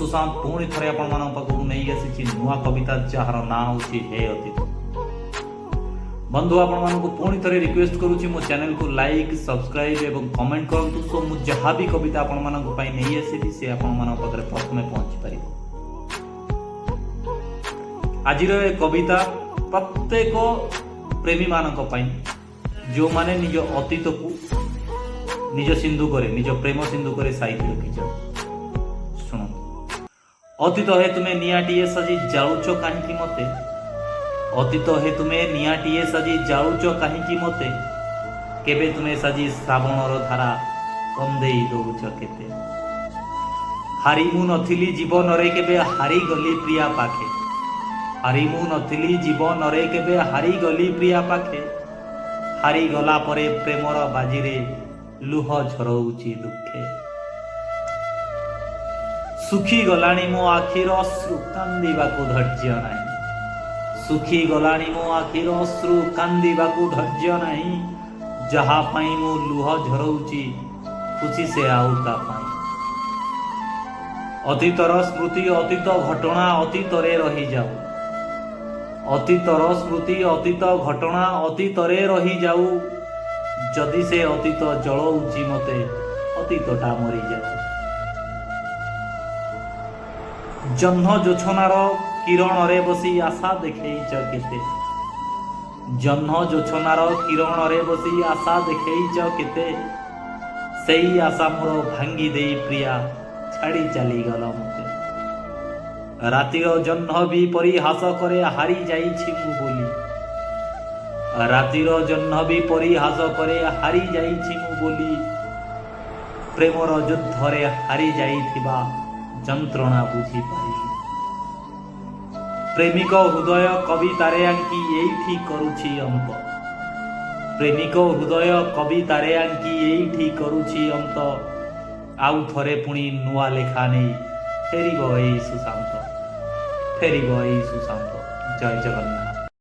ସୁଶାନ୍ତ ପୁଣି ଥରେ ଆପଣମାନଙ୍କ ପାଖକୁ ନେଇ ଆସିଛି ନୂଆ କବିତା, ଯାହାର ନାଁ ହେଉଛି ହେ ଅତୀତ। ବନ୍ଧୁ, ଆପଣମାନଙ୍କୁ ପୁଣି ଥରେ ରିକ୍ୱେଷ୍ଟ କରୁଛି, ମୋ ଚ୍ୟାନେଲକୁ ଲାଇକ୍, ସବସ୍କ୍ରାଇବ୍ ଏବଂ କମେଣ୍ଟ କରନ୍ତୁ। ସୋ ମୁଁ ଯାହା ବି କବିତା ଆପଣମାନଙ୍କ ପାଇଁ ନେଇ ଆସିବି, ସେ ଆପଣମାନଙ୍କ ପାଖରେ ପ୍ରଥମେ ପହଞ୍ଚି ପାରିବ। ଆଜିର ଏ କବିତା ପ୍ରତ୍ୟେକ ପ୍ରେମୀମାନଙ୍କ ପାଇଁ, ଯେଉଁମାନେ ନିଜ ଅତୀତକୁ ନିଜ ସିନ୍ଧୁକରେ, ନିଜ ପ୍ରେମ ସିନ୍ଧୁକରେ ସାଇତି ରଖିଛନ୍ତି। ଶୁଣନ୍ତୁ। ଅତୀତ ହେ, ତୁମେ ନିଆଁଟିଏ ସାଜି ଜାଳୁଛ କାହିଁକି ମତେ? ଅତୀତ ହେ, ତୁମେ ନିଆଁଟିଏ ସାଜି ଜାଳୁଛ କାହିଁକି ମତେ? କେବେ ତୁମେ ସାଜି ଶ୍ରାବଣର ଧାରା କନ୍ଦେଇ ଦଉଛ କେତେ? ହାରି ମୁଁ ନଥିଲି ଜୀବନରେ କେବେ, ହାରିଗଲି ପ୍ରିୟା ପାଖେ। ହାରି ମୁଁ ନଥିଲି ଜୀବନରେ କେବେ, ହାରିଗଲି ପ୍ରିୟା ପାଖେ। ହାରିଗଲା ପରେ ପ୍ରେମର ବାଜିରେ ଲୁହ ଝରଉଛି ଦୁଃଖେ। ଶୁଖିଗଲାଣି ମୋ ଆଖିର ଅଶ୍ରୁ, କାନ୍ଦିବାକୁ ଧୈର୍ଯ୍ୟ ନାହିଁ। ଶୁଖିଗଲାଣି ମୋ ଆଖିର ଅଶ୍ରୁ, କାନ୍ଦିବାକୁ ଧୈର୍ଯ୍ୟ ନାହିଁ। ଯାହା ପାଇଁ ମୁଁ ଲୁହ ଝରଉଛି, ଖୁସି ସେ ଆଉ କା ପାଇଁ। ଅତୀତର ସ୍ମୃତି, ଅତୀତ ଘଟଣା ଅତୀତରେ ରହିଯାଉ। ଅତୀତର ସ୍ମୃତି, ଅତୀତ ଘଟଣା ଅତୀତରେ ରହିଯାଉ। ଯଦି ସେ ଅତୀତ ଜଳଉଛି ମତେ, ଅତୀତଟା ମରିଯାଉ। ଜହ୍ନ ଜୋଛନାର କିରଣରେ ବସି ଆଶା ଦେଖେଇଛ କେତେ। ଜହ୍ନ ଜୋଛନାର କିରଣରେ ବସି ଆଶା ଦେଖେଇଛ କେତେ। ସେଇ ଆଶା ମୋର ଭାଙ୍ଗି ଦେଇ ପ୍ରିୟା ଛାଡ଼ି ଚାଲିଗଲ ମତେ। ରାତିର ଜହ୍ନ ବି ପରିହାସ କରେ ହାରି ଯାଇଛି ମୁଁ ବୋଲି। ରାତିର ଜହ୍ନ ବି ପରିହାସ କରେ ହାରି ଯାଇଛି ମୁଁ ବୋଲି। ପ୍ରେମର ଯୁଦ୍ଧରେ ହାରି ଯାଇଥିବା ଯନ୍ତ୍ରଣା ବୁଝିପାରିଲି। ପ୍ରେମିକ ହୃଦୟ କବିତାରେ ଆଙ୍କି ଏଇଠି କରୁଛି ଅନ୍ତ। ପ୍ରେମିକ ହୃଦୟ କବିତାରେ ଆଙ୍କି ଏଇଠି କରୁଛି ଅନ୍ତ। ଆଉ ଥରେ ପୁଣି ନୂଆ ଲେଖା ନେଇ ଫେରିବ ଏଇ ସୁଶାନ୍ତ, ଫେରିବ ଏଇ ସୁଶାନ୍ତ। ଜୟ ଜଗନ୍ନାଥ।